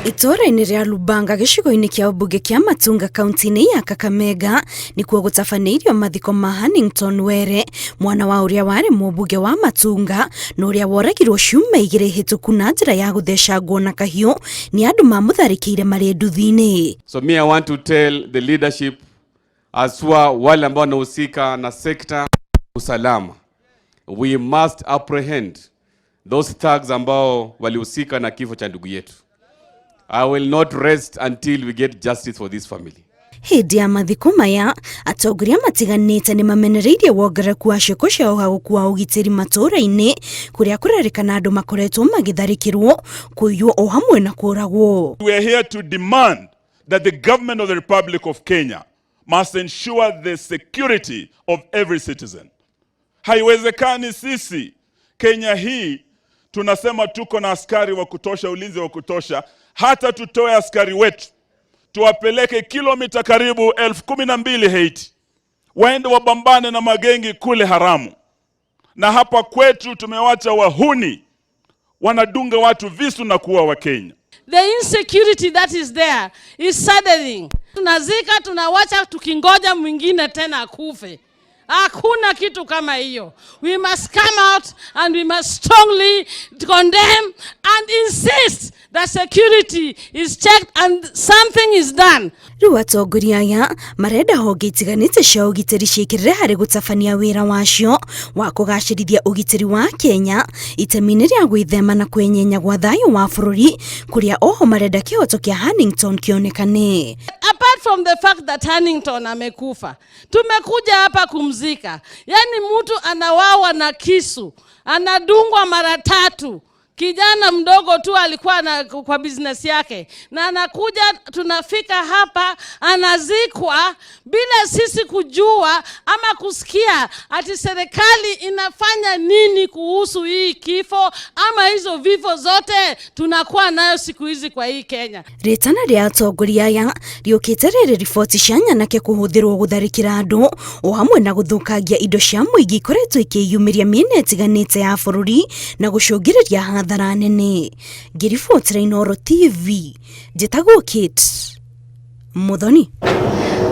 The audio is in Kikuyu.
Itũũra-inĩ rĩa Lubanga gĩcigo-inĩ kĩa ũmbunge kĩa Matunga kaunti-inĩ ya Kakamega nĩkuo gũtabanĩirio mathiko ma Hannington Were, mwana wa ũrĩa warĩ mũmbunge wa Matunga na ũrĩa woragirwo ciumia igĩrĩ hĩtũku na njĩra ya gũthecangwo na kahiũ nĩ andũ mamũtharĩkĩire marĩ nduthi-inĩ. So me I want to tell the leadership aswa wale ambao wanahusika na sekta usalama, we must apprehend those thugs ambao walihusika na kifo cha ndugu yetu. I will not rest until we get justice for this family. Hĩndĩ ya mathiko maya, atongoria matiganĩte nĩ mamenereirie wongerereku wa ciĩko cia ũhagũku wa ũgitĩri matũũra-inĩ kũrĩa kũrerĩkana andũ makoretwo magĩtharĩkĩrwo, kũiywo o hamwe na kũragwo. We are here to demand that the government of the Republic of Kenya must ensure the security of every citizen. Haiwezekani sisi Kenya hii tunasema tuko na askari wa kutosha, ulinzi wa kutosha, hata tutoe askari wetu tuwapeleke kilomita karibu 12,000 Haiti, waende wapambane na magengi kule haramu, na hapa kwetu tumewacha wahuni wanadunga watu visu na kuua Wakenya. The insecurity that is there is saddening. Tunazika, tunawacha tukingoja mwingine tena akufe. Hakuna kitu kama hiyo. We must come out and we must strongly condemn and insist that security is checked and something is done. Rĩu atongoria aya marenda honge itiganĩte cia ũgitĩri ciĩkĩrĩre harĩ gũtabania wĩra wacio wa kũgacĩrithia ũgitĩri wa Kenya itemi-inĩ rĩa gwĩthema na kwenyenya gwa thayũ wa bũrũri kũrĩa oho marenda kĩhoto kĩa Hannington kĩonekane. Apart from the fact that Hannington amekufa, tumekuja hapa kumzika. Yaani mtu anauawa na kisu, anadungwa mara tatu. Kijana mdogo tu alikuwa na, kwa business yake na anakuja, tunafika hapa anazikwa bila sisi kujua ama kusikia ati serikali inafanya nini kuhusu hii kifo ama hizo vifo zote tunakuwa nayo siku hizi kwa hii Kenya. Rĩtana rĩa atongoria aya rĩũkĩte rĩrĩ riboti cia nyanake kũhũthĩrwo gũtharĩkĩra andũ o hamwe na gũthũkangia indo cia mũingĩ ikoretwo ikĩyumĩria mĩena ĩtiganĩte ya bũrũri na gũcũngĩrĩria hathara nene. Ngĩribotera Inooro TV, njĩtagwo Kate Muthoni.